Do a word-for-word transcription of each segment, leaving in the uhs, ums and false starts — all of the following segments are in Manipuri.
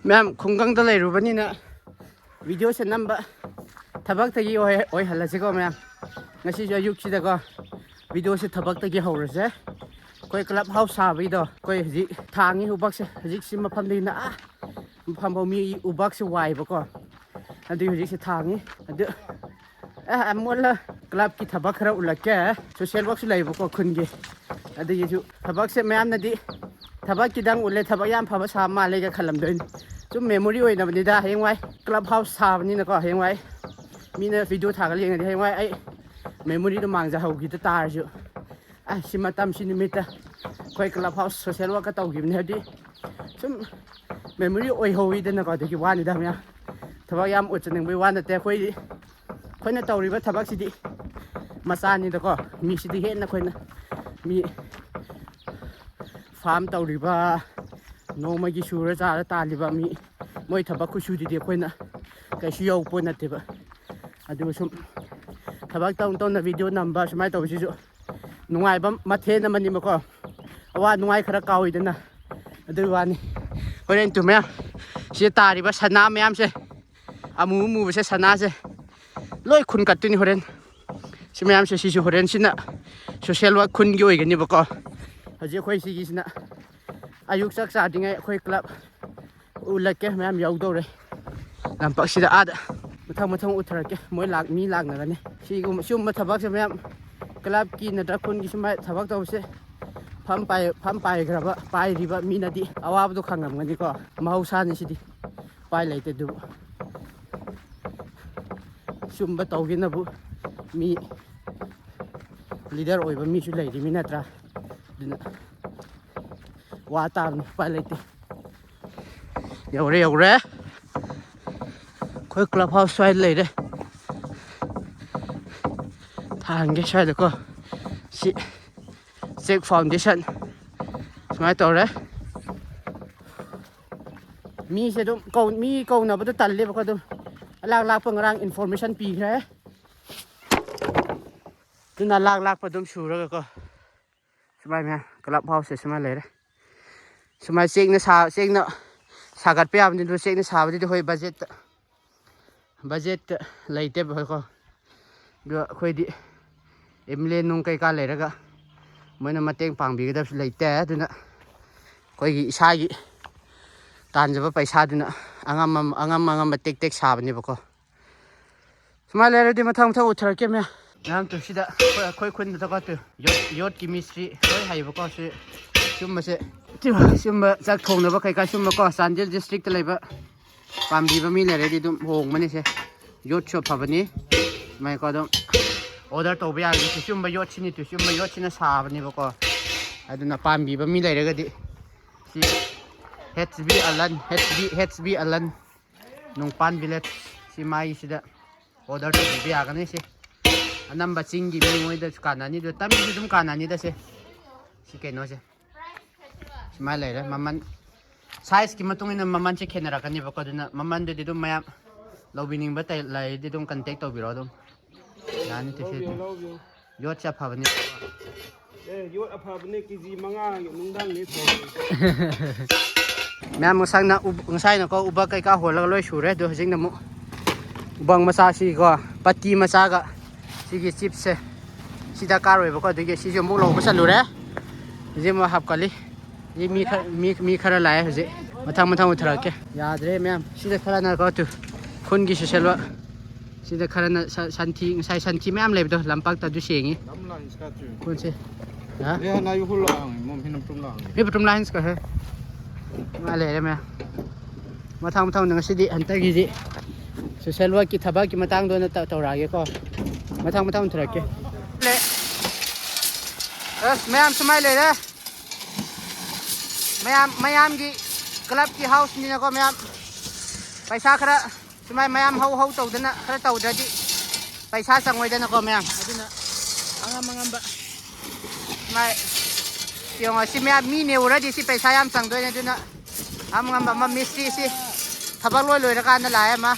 ꯃꯌꯥꯝ ꯈꯨꯡꯒꯪꯗ ꯂꯩꯔꯨꯕꯅꯤꯅ ꯚꯤꯗꯤꯑꯣꯁꯦ ꯅꯝꯕ ꯊꯕꯛꯇꯒꯤ ꯑꯣꯏ ꯑꯣꯏꯍꯜꯂꯁꯤꯀꯣ ꯃꯌꯥꯝ꯫ ꯉꯁꯤꯁꯨ ꯑꯌꯨꯛꯁꯤꯗꯀꯣ ꯚꯤꯗꯤꯑꯣꯁꯦ ꯊꯕꯛꯇꯒꯤ ꯍꯧꯔꯁꯦ꯫ ꯑꯩꯈꯣꯏ ꯀ꯭ꯂꯕ ꯍꯥꯎꯁ ꯁꯥꯕꯒꯤꯗꯣ ꯑꯩꯈꯣꯏ ꯍꯧꯖꯤꯛ ꯊꯥꯡꯉꯤ ꯎꯕꯛꯁꯦ꯫ ꯍꯧꯖꯤꯛꯁꯤ ꯃꯐꯝꯗꯒꯤꯅ ꯑꯥ ꯃꯐꯝꯐꯥꯎ ꯃꯤ ꯎꯕꯛꯁꯦ ꯋꯥꯏꯕꯀꯣ꯫ ꯑꯗꯨꯒꯤ ꯍꯧꯖꯤꯛꯁꯦ ꯊꯥꯡꯉꯤ꯫ ꯑꯗꯨ ꯑꯦ ꯑꯃꯨꯛ ꯀ꯭ꯂꯕꯀꯤ ꯊꯕꯛ ꯈꯔ ꯎꯠꯂꯛꯀꯦ꯫ ꯁꯣꯁꯦꯜ ꯋꯥꯔꯛꯁꯨ ꯂꯩꯕꯀꯣ ꯈꯨꯟꯒꯤ꯫ ꯑꯗꯨꯒꯤꯁꯨ ꯊꯕꯛꯁꯦ ꯃꯌꯥꯝꯅꯗꯤ ꯊꯕꯛ ꯈꯤꯇꯪ ꯎꯠꯂꯦ, ꯊꯕꯛ ꯌꯥꯝ ꯐꯕ ꯁꯥꯕ ꯃꯥꯜꯂꯦꯒ ꯈꯜꯂꯝꯗꯣꯏꯅꯤ꯫ ꯁꯨꯝ ꯃꯦꯃꯣꯔꯤ ꯑꯣꯏꯅꯕꯅꯤꯗ꯫ ꯍꯌꯦꯡꯋꯥꯏ ꯀ꯭ꯂꯕ ꯍꯥꯎꯁ ꯁꯥꯕꯅꯤꯅꯀꯣ ꯍꯌꯦꯡꯋꯥꯏ ꯃꯤꯅ ꯚꯤꯗꯤꯑꯣ ꯊꯥꯒꯠꯂ ꯌꯦꯡꯉꯗꯤ ꯍꯌꯦꯡꯋꯥꯏ ꯑꯩ ꯃꯦꯃꯣꯔꯤꯗꯣ ꯃꯥꯡꯖꯍꯧꯈꯤꯗ ꯇꯥꯔꯁꯨ ꯑꯁ ꯁꯤ ꯃꯇꯝꯁꯤ ꯅꯨꯃꯤꯠꯇ ꯑꯩꯈꯣꯏ ꯀ꯭ꯂꯕ ꯍꯥꯎꯁ ꯁꯣꯁꯦꯜ ꯋꯥꯔꯛꯀ ꯇꯧꯈꯤꯕꯅꯦ ꯍꯥꯏꯗꯤ ꯁꯨꯝ ꯃꯦꯃꯣꯔꯤ ꯑꯣꯏꯍꯧꯋꯤꯗꯅꯀꯣ꯫ ꯑꯗꯨꯒꯤ ꯋꯥꯅꯤꯗ ꯃꯌꯥꯝ꯫ ꯊꯕꯛ ꯌꯥꯝ ꯎꯠꯆꯅꯤꯡꯕꯒꯤ ꯋꯥ ꯅꯠꯇꯦ꯫ ꯑꯩꯈꯣꯏꯗꯤ ꯑꯩꯈꯣꯏꯅ ꯇꯧꯔꯤꯕ ꯊꯕꯛꯁꯤꯗꯤ ꯃꯆꯥꯅꯤꯗꯀꯣ꯫ ꯃꯤꯁꯤꯗꯤ ꯍꯦꯟꯅ ꯑꯩꯈꯣꯏꯅ ꯃꯤ ꯐꯥꯝ ꯇꯧꯔꯤꯕ, ꯅꯣꯡꯃꯒꯤ ꯁꯨꯔ ꯆꯥꯔ ꯇꯥꯜꯂꯤꯕ ꯃꯤ, ꯃꯣꯏ ꯊꯕꯛ ꯈꯨꯠꯁꯨꯗꯨꯗꯤ ꯑꯩꯈꯣꯏꯅ ꯀꯩꯁꯨ ꯌꯧꯄꯣꯠ ꯅꯠꯇꯦꯕ꯫ ꯑꯗꯨꯒ ꯁꯨꯝ ꯊꯕꯛ ꯇꯧꯅ ꯇꯧꯅ ꯚꯤꯗꯤꯑꯣ ꯅꯝꯕ ꯁꯨꯃꯥꯏꯅ ꯇꯧꯕꯁꯤꯁꯨ ꯅꯨꯡꯉꯥꯏꯕ ꯃꯊꯦꯜ ꯑꯃꯅꯤꯕꯀꯣ꯫ ꯑꯋꯥ ꯅꯨꯡꯉꯥꯏ ꯈꯔ ꯀꯥꯎꯏꯗꯅ꯫ ꯑꯗꯨꯒꯤ ꯋꯥꯅꯤ꯫ ꯍꯣꯔꯦꯟ ꯇꯨ ꯃꯌꯥꯝ ꯁꯤꯗ ꯇꯥꯔꯤꯕ ꯁꯅꯥ ꯃꯌꯥꯝꯁꯦ, ꯑꯃꯨ ꯑꯃꯨꯕꯁꯦ ꯁꯅꯥꯁꯦ ꯂꯣꯏ ꯈꯨꯟ ꯀꯠꯇꯣꯏꯅꯤ ꯍꯣꯔꯦꯟ꯫ ꯁꯤ ꯃꯌꯥꯝꯁꯦ ꯁꯤꯁꯨ ꯍꯣꯔꯦꯟ ꯁꯤꯅ ꯁꯣꯁꯦꯜ ꯋꯥꯔꯛ ꯈꯨꯟꯒꯤ ꯑꯣꯏꯒꯅꯤꯕꯀꯣ꯫ ꯍꯧꯖꯤꯛ ꯑꯩꯈꯣꯏ ꯁꯤꯒꯤꯁꯤꯅ ꯑꯌꯨꯛ ꯆꯥꯛ ꯆꯥꯗ꯭ꯔꯤꯉꯩ ꯑꯩꯈꯣꯏ ꯀ꯭ꯂꯕ ꯎꯠꯂꯛꯀꯦ꯫ ꯃꯌꯥꯝ ꯌꯧꯗꯧꯔꯦ ꯂꯝꯄꯥꯛꯁꯤꯗ꯫ ꯑꯥꯗ ꯃꯊꯪ ꯃꯊꯪ ꯎꯠꯊꯔꯛꯀꯦ꯫ ꯃꯣꯏ ꯂꯥꯛ ꯃꯤ ꯂꯥꯛꯅꯒꯅꯤ꯫ ꯁꯤꯒꯨꯝꯕ ꯁꯤꯒꯨꯝꯕ ꯊꯕꯛꯁꯦ ꯃꯌꯥꯝ ꯀ꯭ꯂꯕꯀꯤ ꯅꯠꯇ꯭ꯔ ꯈꯨꯟꯒꯤ ꯁꯨꯃꯥꯏꯅ ꯊꯕꯛ ꯇꯧꯕꯁꯦ ꯐꯝ ꯄꯥꯏ ꯐꯝ ꯄꯥꯏꯈ꯭ꯔꯕ ꯄꯥꯏꯔꯤꯕ ꯃꯤꯅꯗꯤ ꯑꯋꯥꯕꯗꯣ ꯈꯪꯉꯝꯒꯅꯤꯀꯣ꯫ ꯃꯍꯧꯁꯥꯅꯤ ꯁꯤꯗꯤ꯫ ꯎꯄꯥꯏ ꯂꯩꯇꯦ꯫ ꯑꯗꯨꯕꯨ ꯆꯨꯝꯕ ꯇꯧꯒꯦꯅꯕꯨ ꯃꯤ ꯂꯤꯗꯔ ꯑꯣꯏꯕ ꯃꯤꯁꯨ ꯂꯩꯔꯤꯃꯤ ꯅꯠꯇ꯭ꯔꯥ? ꯑꯗꯨꯅ ꯋꯥ ꯇꯥꯕꯅꯤ, ꯎꯄꯥꯏ ꯂꯩꯇꯦ꯫ ꯌꯧꯔꯦ, ꯌꯧꯔꯦ꯫ ꯑꯩꯈꯣꯏ ꯀ꯭ꯂꯕ ꯍꯥꯎꯁ ꯁ꯭ꯋꯥꯏꯗ ꯂꯩꯔꯦ꯫ ꯊꯥꯍꯟꯒꯦ ꯁ꯭ꯋꯥꯏꯗꯀꯣ꯫ ꯁꯤ ꯆꯦꯛ ꯐꯥꯎꯟꯗꯦꯁꯟ ꯁꯨꯃꯥꯏꯅ ꯇꯧꯔꯦ꯫ ꯃꯤꯁꯦ ꯑꯗꯨꯝ ꯀꯧ-, ꯃꯤ ꯀꯧꯅꯕꯗꯣ ꯇꯜꯂꯦꯕꯀꯣ꯫ ꯑꯗꯨꯝ ꯑꯂꯥꯛ ꯂꯥꯛꯄ ꯉꯔꯥꯡ ꯏꯟꯐꯣꯔꯃꯦꯁꯟ ꯄꯤꯈ꯭ꯔꯦ꯫ ꯑꯗꯨꯅ ꯂꯥꯛ ꯂꯥꯛꯄ ꯑꯗꯨꯝ ꯁꯨꯔꯒꯀꯣ꯫ ꯁꯨꯃꯥꯏꯅ ꯃꯌꯥꯝ ꯀ꯭ꯂꯕ ꯍꯥꯎꯁꯁꯦ ꯁꯨꯃꯥꯏꯅ ꯂꯩꯔꯦ꯫ ꯁꯨꯃꯥꯏꯅ ꯆꯦꯛꯅ ꯁꯥ-, ꯆꯦꯛꯅ ꯁꯥꯒꯠꯄ ꯌꯥꯕꯅꯤ, ꯑꯗꯨ ꯆꯦꯛꯅ ꯁꯥꯕꯗꯨꯗꯤ ꯍꯣꯏ ꯕꯖꯦꯠꯇ, ꯕꯖꯦꯠꯇ ꯂꯩꯇꯦꯕ ꯍꯣꯏꯀꯣ꯫ ꯑꯗꯣ ꯑꯩꯈꯣꯏꯗꯤ ꯑꯦꯝ ꯑꯦꯜ ꯑꯦ ꯅꯨꯡ ꯀꯩꯀꯥ ꯂꯩꯔꯒ ꯃꯣꯏꯅ ꯃꯇꯦꯡ ꯄꯥꯡꯕꯤꯒꯗꯕꯁꯨ ꯂꯩꯇꯦ꯫ ꯑꯗꯨꯅ ꯑꯩꯈꯣꯏꯒꯤ ꯏꯁꯥꯒꯤ ꯇꯥꯟꯖꯕ ꯄꯩꯁꯥꯗꯨꯅ ꯑꯉꯝ ꯑꯉꯝ ꯑꯉꯝꯕ ꯇꯦꯛ ꯇꯦꯛ ꯁꯥꯕꯅꯦꯕꯀꯣ꯫ ꯁꯨꯃꯥꯏꯅ ꯂꯩꯔꯗꯤ ꯃꯊꯪ ꯃꯊꯪ ꯎꯊꯔꯛꯀꯦ ꯃꯌꯥꯝ꯫ ꯃꯌꯥꯝ ꯇꯨ ꯁꯤꯗ ꯑꯩꯈꯣꯏ, ꯑꯩꯈꯣꯏ ꯈꯨꯟꯗ ꯆꯠꯀꯠꯇꯨ ꯌꯣꯠ, ꯌꯣꯠꯀꯤ ꯃꯤꯁꯇ꯭ꯔꯤ ꯂꯣꯏ ꯍꯩꯕꯀꯣ꯫ ꯁꯤ ꯁꯤꯒꯨꯝꯕꯁꯦ, ꯁꯤꯒꯨꯝꯕ ꯆꯥꯛ ꯊꯣꯡꯅꯕ ꯀꯩꯀꯥ ꯁꯤꯒꯨꯝꯕꯀꯣ, ꯆꯥꯟꯗꯦꯜ ꯗꯤꯁꯇ꯭ꯔꯤꯛꯇ ꯂꯩꯕ ꯄꯥꯝꯕꯤꯕ ꯃꯤ ꯂꯩꯔꯗꯤ ꯑꯗꯨꯝ ꯍꯣꯡꯕꯅꯤꯁꯦ꯫ ꯌꯣꯠꯁꯨ ꯑꯐꯕꯅꯤ꯫ ꯁꯨꯃꯥꯏꯅꯀꯣ ꯑꯗꯨꯝ ꯑꯣꯔꯗꯔ ꯇꯧꯕ ꯌꯥꯒꯅꯤ꯫ ꯁꯤꯒꯨꯝꯕ ꯌꯣꯠꯁꯤꯅꯤ ꯇꯨ, ꯁꯤꯒꯨꯝꯕ ꯌꯣꯠꯁꯤꯅ ꯁꯥꯕꯅꯦꯕꯀꯣ꯫ ꯑꯗꯨꯅ ꯄꯥꯝꯕꯤꯕ ꯃꯤ ꯂꯩꯔꯒꯗꯤ C H B Alan, H B, H B Alan Nongpan village ꯁꯤ ꯃꯥꯏꯁꯤꯗ ꯑꯣꯔꯗꯔ ꯇꯧꯕꯤꯕ ꯌꯥꯒꯅꯤ꯫ ꯁꯤ ꯑꯅꯝꯕ ꯆꯤꯡꯒꯤ ꯃꯤꯉꯣꯏꯗꯁꯨ ꯀꯥꯟꯅꯅꯤ, ꯑꯗꯨ ꯇꯝꯒꯤꯁꯨ ꯑꯗꯨꯝ ꯀꯥꯟꯅꯅꯤꯗ꯫ ꯁꯦ ꯁꯤ ꯀꯩꯅꯣꯁꯦ ꯁꯨꯃꯥꯏꯅ ꯂꯩꯔꯦ꯫ ꯃꯃꯜ ꯁꯥꯏꯖꯀꯤ ꯃꯇꯨꯡ ꯏꯟꯅ ꯃꯃꯜꯁꯦ ꯈꯦꯠꯅꯔꯛꯀꯅꯦꯕꯀꯣ꯫ ꯑꯗꯨꯅ ꯃꯃꯜꯗꯨꯗꯤ ꯑꯗꯨꯝ ꯃꯌꯥꯝ ꯂꯧꯕꯤꯅꯤꯡꯕ ꯇ-, ꯂꯩꯔꯗꯤ ꯑꯗꯨꯝ ꯀꯟꯇꯦꯛ ꯇꯧꯕꯤꯔꯣ ꯑꯗꯨꯝ꯫ ꯌꯥꯅꯤ ꯇꯨ ꯁꯤ ꯂꯧꯕꯤꯌꯨ, ꯂꯧꯕꯤꯌꯨ꯫ ꯌꯣꯠꯁꯦ ꯑꯐꯕꯅꯤ꯫ ꯑꯦ, ꯌꯣꯠ ꯑꯐꯕꯅꯦ, ꯀꯦ ꯖꯤ ꯃꯉꯥ ꯅꯨꯡꯗꯥꯡꯅꯤ ꯊꯣꯡꯉꯤ꯫ ꯃꯌꯥꯝ ꯉꯁꯥꯏꯅ ꯎꯕ-, ꯉꯁꯥꯏꯅꯀꯣ ꯎꯕ ꯀꯩꯀꯥ ꯍꯣꯜꯂꯒ ꯂꯣꯏ ꯁꯨꯔꯦ꯫ ꯑꯗꯣ ꯍꯧꯖꯤꯛꯅ ꯑꯃꯨꯛ ꯎꯕꯪ ꯃꯆꯥꯁꯤꯀꯣ, ꯄꯠꯇꯤ ꯃꯆꯥꯒ ꯁꯤꯒꯤ ꯆꯤꯞꯁꯁꯦ ꯁꯤ ꯗꯔꯀꯥꯔ ꯑꯣꯏꯕꯀꯣ꯫ ꯑꯗꯨꯒꯤ ꯁꯤꯁꯨ ꯑꯃꯨꯛ ꯂꯧꯕ ꯆꯠꯂꯨꯔꯦ꯫ ꯍꯧꯖꯤꯛ ꯑꯃꯨꯛ ꯍꯥꯞꯀꯠꯂꯤ꯫ ꯍꯧꯖꯤꯛ ꯃꯤ ꯈꯔ, ꯃꯤ, ꯃꯤ ꯈꯔ ꯂꯥꯛꯑꯦ ꯍꯧꯖꯤꯛ꯫ ꯃꯊꯪ ꯃꯊꯪ ꯎꯊꯔꯛꯀꯦ꯫ ꯌꯥꯗ꯭ꯔꯦ ꯃꯌꯥꯝ꯫ ꯁꯤꯗ ꯈꯔꯅꯀꯣ ꯇꯨ ꯈꯨꯟꯒꯤ ꯁꯣꯁꯦꯜ ꯋꯥꯔꯛ꯫ ꯁꯤꯗ ꯈꯔꯅ ꯁ-, ꯁꯟꯊꯤ, ꯉꯁꯥꯏ ꯁꯟꯊꯤ ꯃꯌꯥꯝ ꯂꯩꯕꯗꯣ ꯂꯝꯄꯥꯛꯇ ꯑꯗꯨ ꯁꯦꯡꯉꯤ꯫ ꯅꯝ ꯂꯥꯡ ꯏꯁꯀꯥ ꯇꯨ꯫ ꯈꯨꯟꯁꯦ꯫ ꯍꯥ? ꯂꯦ ꯍꯅ ꯌꯨ ꯍꯨꯜ ꯂꯥꯡ, ꯃꯣꯝ ꯍꯤꯅꯝ ꯇꯨꯝ ꯂꯥꯡ꯫ ꯃꯤ ꯄꯨꯇ꯭ꯔꯨꯝ ꯂꯥꯡ ꯏꯁꯀꯥ ꯍꯦ꯫ ꯃꯥ ꯂꯩꯔꯦ ꯃꯌꯥꯝ꯫ ꯃꯊꯪ ꯃꯊꯪꯗ ꯉꯁꯤꯗꯤ ꯍꯟꯗꯛꯀꯤꯗꯤ ꯁꯣꯁꯦꯜ ꯋꯥꯔꯛꯀꯤ ꯊꯕꯛꯀꯤ ꯃꯇꯥꯡꯗ ꯑꯣꯏꯅ ꯇ-, ꯇꯧꯔꯛꯑꯒꯦꯀꯣ꯫ ꯃꯊꯪ ꯃꯊꯪ ꯎꯊꯔꯛꯀꯦ꯫ ꯂꯦ-, ꯑꯁ, ꯃꯌꯥꯝ ꯁꯨꯃꯥꯏ ꯂꯩꯔꯦ꯫ ꯃꯌꯥꯝ, ꯃꯌꯥꯝꯒꯤ ꯀ꯭ꯂꯕꯀꯤ ꯍꯥꯎꯁꯅꯤꯅꯀꯣ ꯃꯌꯥꯝ꯫ ꯄꯩꯁꯥ ꯈꯔ ꯁꯨꯃꯥꯏ ꯃꯌꯥꯝ ꯍꯧ ꯍꯧ ꯇꯧꯗꯅ ꯈꯔ ꯇꯧꯗ꯭ꯔꯗꯤ ꯄꯩꯁꯥ ꯆꯪꯉꯣꯏꯗꯅꯀꯣ ꯃꯌꯥꯝ꯫ ꯑꯗꯨꯅ ꯑꯉꯝ ꯑꯉꯝꯕ ꯁꯨꯃꯥꯏ ꯌꯦꯡꯉꯣ꯫ ꯁꯤ ꯃꯌꯥꯝ ꯃꯤ ꯅꯦꯛꯎꯔꯗꯤ ꯁꯤ ꯄꯩꯁꯥ ꯌꯥꯝ ꯆꯪꯗꯣꯏꯅꯦ꯫ ꯑꯗꯨꯅ ꯑꯉꯝ ꯑꯉꯝꯕ ꯃꯤꯁꯇ꯭ꯔꯤ ꯁꯤ ꯊꯕꯛ ꯂꯣꯏ ꯂꯣꯏꯔꯀꯥꯟꯗ ꯂꯥꯛꯑꯦ ꯑꯃ꯫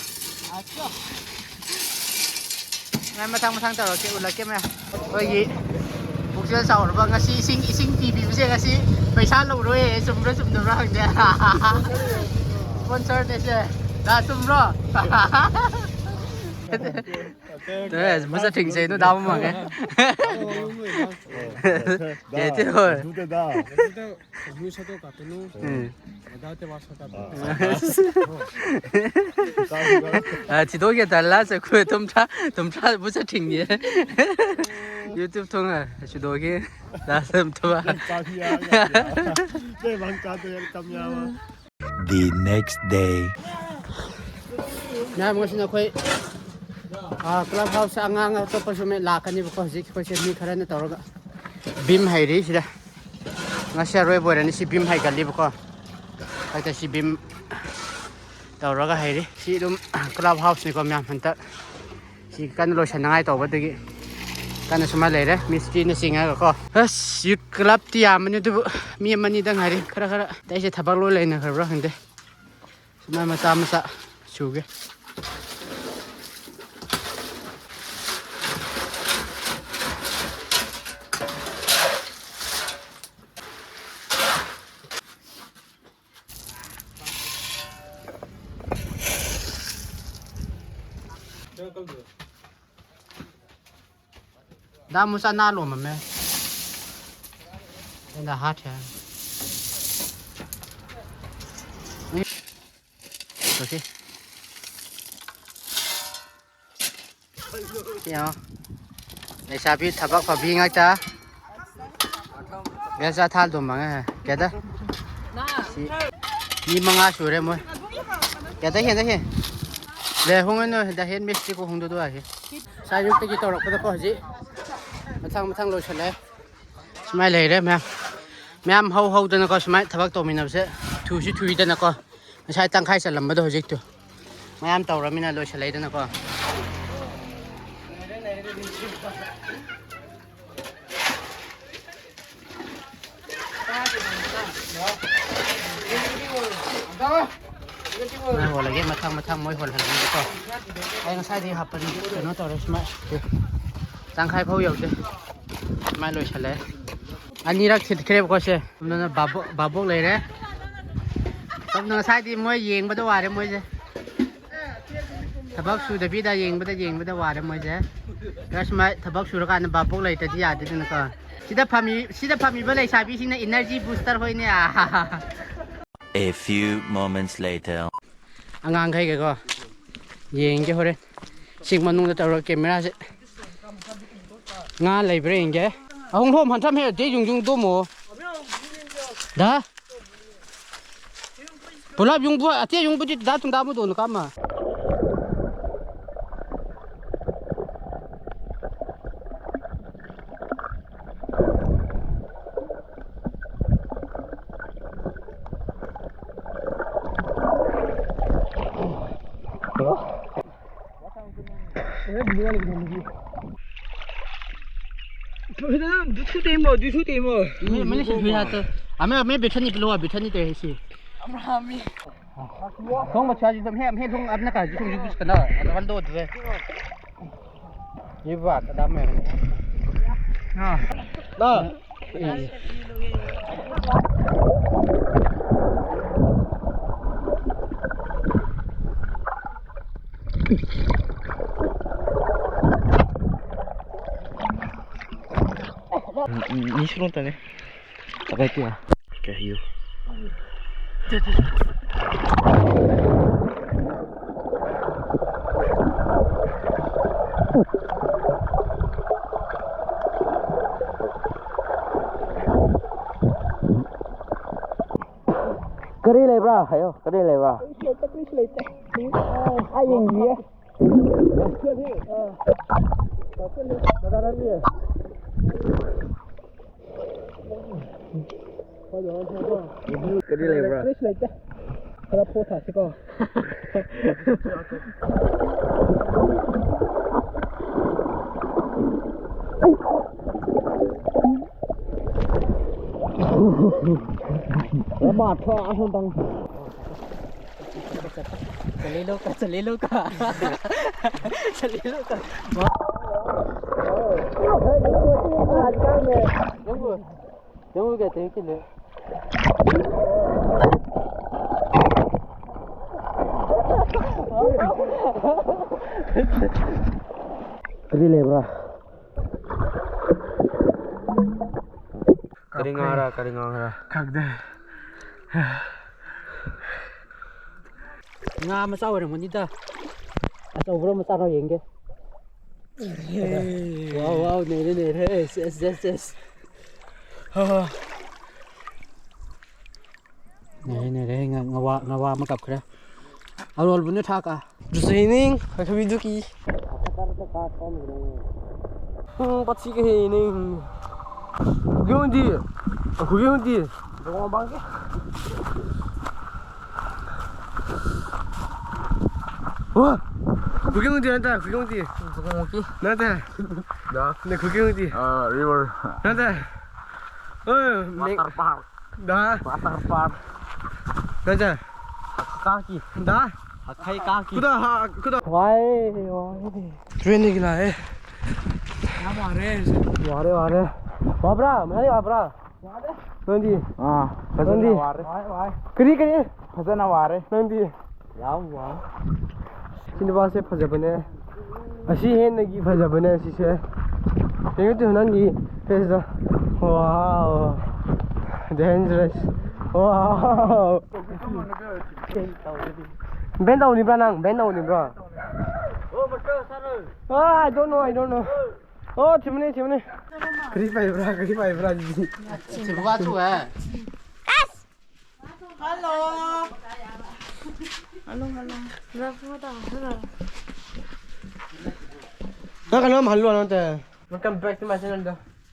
ꯃꯌꯥꯝ ꯃꯊꯪ ꯃꯊꯪ ꯇꯧꯔꯛꯀꯦ, ꯎꯠꯂꯛꯀꯦ ꯃꯌꯥꯝ꯫ ꯑꯩꯈꯣꯏꯒꯤ ꯄꯨꯛꯆꯦꯜ ꯆꯥꯎꯔꯕ ꯉꯁꯤ ꯏꯁꯤꯡ, ꯏꯁꯤꯡ ꯄꯤꯕꯤꯕꯁꯦ ꯉꯁꯤ ꯄꯩꯁꯥ ꯂꯧꯔꯣꯏ, ꯆꯨꯝꯕ꯭ꯔꯥ ꯆꯨꯝꯗꯕ꯭ꯔꯥ ꯈꯪꯗꯦ꯫ Sponsor ꯅꯦꯁꯦ꯫ ꯗꯥ ꯆꯨꯝꯕ꯭ꯔꯣ? ꯇꯦ, ꯃꯁꯛ ꯊꯤꯡꯖꯩꯗꯣ ꯗꯥ ꯃꯃꯥꯡꯉꯦ꯫ ꯀꯦ ꯇꯤ ꯍꯣꯏ꯫ ꯎꯝ꯫ ꯑ, ꯊꯤꯗꯣꯛꯀꯦ ꯇꯜꯂꯥ ꯆꯈꯣꯏ ꯇꯨꯝꯊ꯭ꯔꯥ, ꯇꯨꯝꯊ꯭ꯔꯥ ꯃꯁꯛ ꯊꯤꯡꯉꯦ꯫ YouTube ꯊꯣꯡꯉ ꯁꯨꯗꯣꯛꯀꯦ꯫ ꯗꯥ ꯆꯨꯝ ꯊꯕꯛ꯫ The next day. ꯃꯌꯥꯝ, ꯉꯁꯤꯅ ꯑꯩꯈꯣꯏ, ꯑ, club house ꯑꯉꯥꯡ ꯑꯇꯣꯞꯄꯁꯨ ꯃꯌꯥꯝ ꯂꯥꯛꯀꯅꯤꯕꯀꯣ꯫ ꯍꯧꯖꯤꯛ ꯑꯩꯈꯣꯏꯁꯦ ꯃꯤ ꯈꯔꯅ ꯇꯧꯔꯒ ꯕꯤꯝ ꯍꯩꯔꯤ ꯁꯤꯗ꯫ ꯉꯁꯤ ꯑꯔꯣꯏꯕ ꯑꯣꯏꯔꯅꯤ ꯁꯤ ꯕꯤꯝ ꯍꯩꯒꯠꯂꯤꯕꯀꯣ꯫ ꯍꯥꯏꯗꯤ ꯁꯤ ꯕꯤꯝ ꯇꯧꯔꯒ ꯍꯩꯔꯤ꯫ ꯁꯤ ꯑꯗꯨꯝ club house ꯅꯤꯀꯣ ꯃꯌꯥꯝ ꯍꯟꯇꯛ꯫ ꯁꯤ ꯀꯟꯅ ꯂꯣꯏꯁꯟꯅꯉꯥꯏ ꯇꯧꯕ ꯑꯗꯨꯒꯤ ꯀꯟꯅ ꯁꯨꯃꯥꯏꯅ ꯂꯩꯔꯦ꯫ ꯃꯤꯁꯇ꯭ꯔꯤꯅ ꯆꯤꯡꯉꯒꯀꯣ꯫ ꯑꯁ, youth club ꯇꯤ ꯌꯥꯝꯕꯅꯤ ꯑꯗꯨꯕꯨ ꯃꯤ ꯑꯃꯅꯤꯗꯪ ꯉꯥꯏꯔꯦ꯫ ꯈꯔ ꯈꯔ ꯑꯇꯩꯁꯦ ꯊꯕꯛ ꯂꯣꯏ ꯂꯩꯅꯈ꯭ꯔꯕ꯭ꯔꯥ ꯈꯪꯗꯦ꯫ ꯁꯨꯃꯥꯏ ꯃꯆꯥ ꯃꯆꯥ ꯁꯨꯒꯦ꯫ ꯗꯥ ꯃꯨꯁꯥ ꯅꯥ ꯂꯣ ꯃꯃꯦ꯫ ꯑꯩꯅ ꯍꯥꯠꯈ꯭ꯔꯦ꯫ Okay꯫ ꯌꯦꯡꯉꯣ꯫ ꯂꯩꯁꯥꯕꯤ ꯊꯕꯛ ꯐꯕꯤ ꯉꯥꯛꯇ꯫ ꯕꯦꯜ ꯆꯥ ꯊꯥꯜ ꯗꯣ ꯃꯥꯡꯉꯦ꯫ ꯀꯌꯥꯗ? ꯁꯤ ꯃꯤ ꯃꯉꯥ ꯁꯨꯔꯦ ꯃꯣꯏ꯫ ꯀꯌꯥꯗ ꯍꯦꯟꯗ ꯍꯦ? ꯂꯦ ꯍꯣꯡꯉꯅꯨ ꯗ ꯍꯦꯟ ꯃꯤꯁꯇ꯭ꯔꯤ ꯀꯣ ꯍꯣꯡꯗꯣ ꯗꯣ ꯍꯦ꯫ ꯉꯁꯥꯏ ꯑꯌꯨꯛꯇꯒꯤ ꯇꯧꯔꯛꯄꯗꯀꯣ ꯍꯧꯖꯤꯛ ꯃꯊꯪ ꯃꯊꯪ ꯂꯣꯏꯁꯜꯂꯦ꯫ ꯁꯨꯃꯥꯏꯅ ꯂꯩꯔꯦ ꯃꯌꯥꯝ꯫ ꯃꯌꯥꯝ ꯍꯧ ꯍꯧꯗꯅꯀꯣ ꯁꯨꯃꯥꯏꯅ ꯊꯕꯛ ꯇꯧꯃꯤꯟꯅꯕꯁꯦ ꯊꯨꯁꯨ ꯊꯨꯏꯗꯅꯀꯣ꯫ ꯉꯁꯥꯏ ꯇꯪꯈꯥꯏ ꯆꯜꯂꯝꯕꯗꯣ ꯍꯧꯖꯤꯛꯇꯨ ꯃꯌꯥꯝ ꯇꯧꯔꯃꯤꯅ ꯂꯣꯏꯁꯤꯜꯂꯛꯏꯗꯅꯀꯣ꯫ ꯃꯣꯏ ꯍꯣꯜꯂꯒꯦ, ꯃꯊꯪ ꯃꯊꯪ ꯃꯣꯏ ꯍꯣꯜꯍꯜꯂꯒꯦꯀꯣ꯫ ꯑꯩ ꯉꯁꯥꯏꯗꯒꯤ ꯍꯥꯞꯄꯅꯤ, ꯀꯩꯅꯣ ꯇꯧꯔꯦ ꯁꯨꯃꯥꯏ꯫ ꯇꯪꯈꯥꯏ ꯐꯥꯎ ꯌꯧꯗꯦ꯫ ꯁꯨꯃꯥꯏꯅ ꯂꯣꯏꯁꯤꯜꯂꯦ꯫ ꯑꯅꯤꯔꯛ ꯊꯤꯠꯈ꯭ꯔꯦꯕꯀꯣ ꯁꯦ꯫ ꯑꯗꯨꯅ ꯕꯥꯕꯣꯛ, ꯕꯥꯕꯣꯛ ꯂꯩꯔꯦ꯫ ꯁꯣꯝꯗ ꯉꯁꯥꯏꯗꯤ ꯃꯣꯏ ꯌꯦꯡꯕꯗ ꯋꯥꯔꯦ ꯃꯣꯏꯁꯦ꯫ ꯊꯕꯛ ꯁꯨꯗꯕꯤꯗ ꯌꯦꯡꯕꯗ ꯌꯦꯡꯕꯗ ꯋꯥꯔꯦ ꯃꯣꯏꯁꯦ꯫ ꯀꯁꯃꯥꯏ ꯊꯕꯛ ꯁꯨꯔꯀꯥꯟꯗ ꯚꯥꯕꯣꯛ ꯂꯩꯇꯗꯤ ꯌꯥꯗꯦꯗꯅꯀꯣ꯫ ꯁꯤꯗ ꯐꯝꯃꯤ, ꯁꯤꯗ ꯐꯝꯃꯤꯕ ꯂꯩꯁꯥꯕꯤꯁꯤꯡꯅ energy booster ꯍꯣꯏꯅꯦ꯫ A few moments later. ꯑꯉꯥꯡꯈꯩꯒꯀꯣ ꯌꯦꯡꯒꯦ ꯍꯣꯔꯦꯟ꯫ ꯁꯤꯡ ꯃꯅꯨꯡꯗ ꯇꯧꯔꯒ ꯀꯦꯃꯦꯔꯥꯁꯦ ꯉꯥ ꯂꯩꯕ꯭ꯔꯥ ꯌꯦꯡꯒꯦ꯫ ꯑꯍꯨꯝ ꯂꯣꯝ ꯍꯟꯊꯝ ꯍꯦ ꯗꯦ ꯌꯨꯡ ꯌꯨꯡ ꯗꯣꯃꯣ꯫ ꯗꯥ꯫ ꯄꯨꯂꯞ ꯌꯨꯡꯕꯨ ꯑꯇꯩ ꯌꯨꯡꯕꯨꯗꯤ ꯗꯥ ꯇꯨꯡꯗꯥ ꯑꯃꯗꯣꯅ ꯀꯥꯃ꯫ ꯃ-, ꯃꯅꯤ ꯁꯤ ꯍꯨꯏ ꯍꯥꯠꯇ꯫ ꯑꯃ, ꯑꯃ ꯕꯦꯊꯅꯤ ꯄꯤꯂꯣ, ꯕꯦꯊꯅꯤ ꯇꯧꯔꯦ ꯁꯤ꯫ ꯊꯣꯡ ꯃꯆꯥꯁꯤ ꯑꯗꯨꯝ ꯍꯦꯛ, ꯍꯦꯛ ꯊꯣꯡ ꯑꯗꯨꯅ ꯀꯥꯏꯁꯤ ꯊꯣꯡꯁꯤ ꯄꯨꯁꯤ ꯀꯅꯥ? ꯑꯗꯣ ꯍꯟꯗꯣ ꯑꯗꯨꯋꯦ꯫ ꯏꯕ ꯀꯗꯥꯃꯦ꯫ ꯑꯥ꯫ ꯂꯥ꯫ ꯃꯤ ꯁꯨꯔꯣ ꯇꯅꯦ꯫ ꯇꯕꯥꯏ ꯇꯤꯌꯥ꯫ ꯀꯩ ꯍꯥꯏꯌꯨ꯫ ꯀꯔꯤ ꯂꯩꯕ꯭ꯔꯥ? ꯍꯥꯏꯌꯣ, ꯀꯔꯤ ꯂꯩꯕ꯭ꯔꯥ? ꯀꯔꯤꯁꯨ ꯂꯩꯇꯦ, ꯀꯔꯤꯁꯨ ꯂꯩꯇꯦ꯫ ꯑꯩ ꯌꯦꯡꯕꯤꯒꯦ꯫ ꯀꯔꯤ ꯂꯩꯕ꯭ꯔꯥ? ꯀꯔꯤꯁꯨ ꯂꯩꯇꯦ꯫ ꯈꯔ ꯄꯣꯊꯥꯁꯤꯀꯣ꯫ ꯆꯠꯂꯦ ꯂꯣꯀ, ꯆꯠꯂꯦ ꯂꯣꯀ꯫ ꯆꯠꯂꯦ ꯂꯣꯀ꯫ ꯌꯦꯡꯉꯨ, ꯌꯦꯡꯉꯨ ꯀꯩ ꯇꯧꯔꯤ ꯀꯩꯅꯣ꯫ ꯀꯔꯤ ꯂꯩꯕ꯭ꯔꯥ? ꯀꯔꯤ ꯉꯥꯔ, ꯀꯔꯤ ꯉꯥꯔ? ꯈꯪꯗꯦ꯫ ꯉꯥ ꯃꯆꯥ ꯑꯣꯏꯔꯝꯒꯅꯤꯗ꯫ ꯑꯆꯧꯕ꯭ꯔꯣ ꯃꯆꯥꯔꯣ ꯌꯦꯡꯒꯦ꯫ ꯋꯥꯎ, ꯋꯥꯎ, ꯅꯩꯔꯦ, ꯅꯩꯔꯦ꯫ ꯑꯦꯁ, ꯑꯦꯁ, ꯑꯦꯁ, ꯑꯦꯁ꯫ ꯍꯥ, ꯍꯥ꯫ ꯅꯩꯔꯦ, ꯅꯩꯔꯦ꯫ ꯉꯥ-, ꯉꯋꯥ, ꯉꯋꯥ ꯑꯃ ꯀꯞꯈ꯭ꯔꯦ꯫ ꯑꯔꯣꯜꯕꯅ ꯊꯥꯛꯀ꯫ ꯖꯨꯁꯩꯅꯤꯡ, ꯑꯈꯕꯤꯗꯨꯀꯤ꯫ ꯎꯝ, ꯄꯠꯁꯤ ꯀꯍꯦꯅꯤꯡ꯫ ꯈꯨꯒꯦ ꯍꯨꯟꯗꯤ꯫ ꯈꯨꯒꯦ ꯍꯨꯟꯗꯤ꯫ ꯋꯥ! ꯈꯨꯒꯦ ꯍꯨꯟꯗꯤ ꯅꯠꯇ, ꯈꯨꯒꯦ ꯍꯨꯟꯗꯤ꯫ ꯅꯠꯇ꯫ ꯅ ꯈꯨꯒꯦ ꯍꯨꯟꯗꯤ꯫ ꯑ, river꯫ ꯅꯠꯇ꯫ ꯑ, ꯃꯦ-, Water park꯫ ꯗꯥ꯫ Water park꯫ ꯅꯠꯇ꯫ ꯀꯥꯀꯤ꯫ ꯗꯥ꯫ ꯑꯈꯩ ꯀꯥꯀꯤ꯫ ꯈꯨꯗꯥ ꯍꯥ, ꯈꯨꯗꯥ꯫ ꯋꯥꯏ, ꯋꯥꯏ꯫ Train ꯗꯒꯤ ꯂꯥꯛꯑꯦ꯫ ꯌꯥꯝ ꯋꯥꯔꯦ꯫ ꯋꯥꯔꯦ, ꯋꯥꯔꯦ꯫ ꯋꯥꯕ꯭ꯔꯥ? ꯃꯌꯥꯝ ꯋꯥꯕ꯭ꯔꯥ? ꯅꯪꯗꯤ? ꯑꯥ, ꯐꯖꯅ ꯅꯪꯗꯤ? ꯋꯥꯔꯦ꯫ ꯋꯥꯏ, ꯋꯥꯏ꯫ ꯀꯔꯤ, ꯀꯔꯤ? ꯐꯖꯅ ꯋꯥꯔꯦ꯫ ꯅꯪꯗꯤ? ꯌꯥꯝ ꯋꯥꯏ꯫ ꯁꯤ ꯅꯨꯄꯥꯁꯦ ꯐꯖꯕꯅꯦ꯫ ꯑꯁꯤ ꯍꯦꯟꯅꯒꯤ ꯐꯖꯕꯅꯦ ꯁꯤꯁꯦ꯫ ꯌꯦꯡꯉꯨ ꯇꯨ ꯅꯪꯒꯤ face ꯇꯣ꯫ Wow꯫ Dangerous꯫ Wow꯫ Ban ꯇꯧꯅꯤꯡꯕ꯭ꯔꯥ ꯅꯪ? Ban ꯇꯧꯅꯤꯡꯕ꯭ꯔꯣ? Ah, I don't know, I don't know꯫ ꯑꯣ, ꯊꯤꯕꯅꯦ, ꯊꯤꯕꯅꯦ꯫ ꯀꯔꯤ ꯄꯥꯏꯕ꯭ꯔꯥ, ꯀꯔꯤ ꯄꯥꯏꯕ꯭ꯔꯥ ꯑꯗꯨꯗꯤ? ꯁꯤꯜꯚꯥ ꯆꯨꯍꯦ꯫ Hello꯫ Hello, hello꯫ ꯅꯪ ꯀꯩꯅꯣꯝ ꯍꯜꯂꯣ, ꯅꯪ ꯇ꯫ Welcome back to my channel the.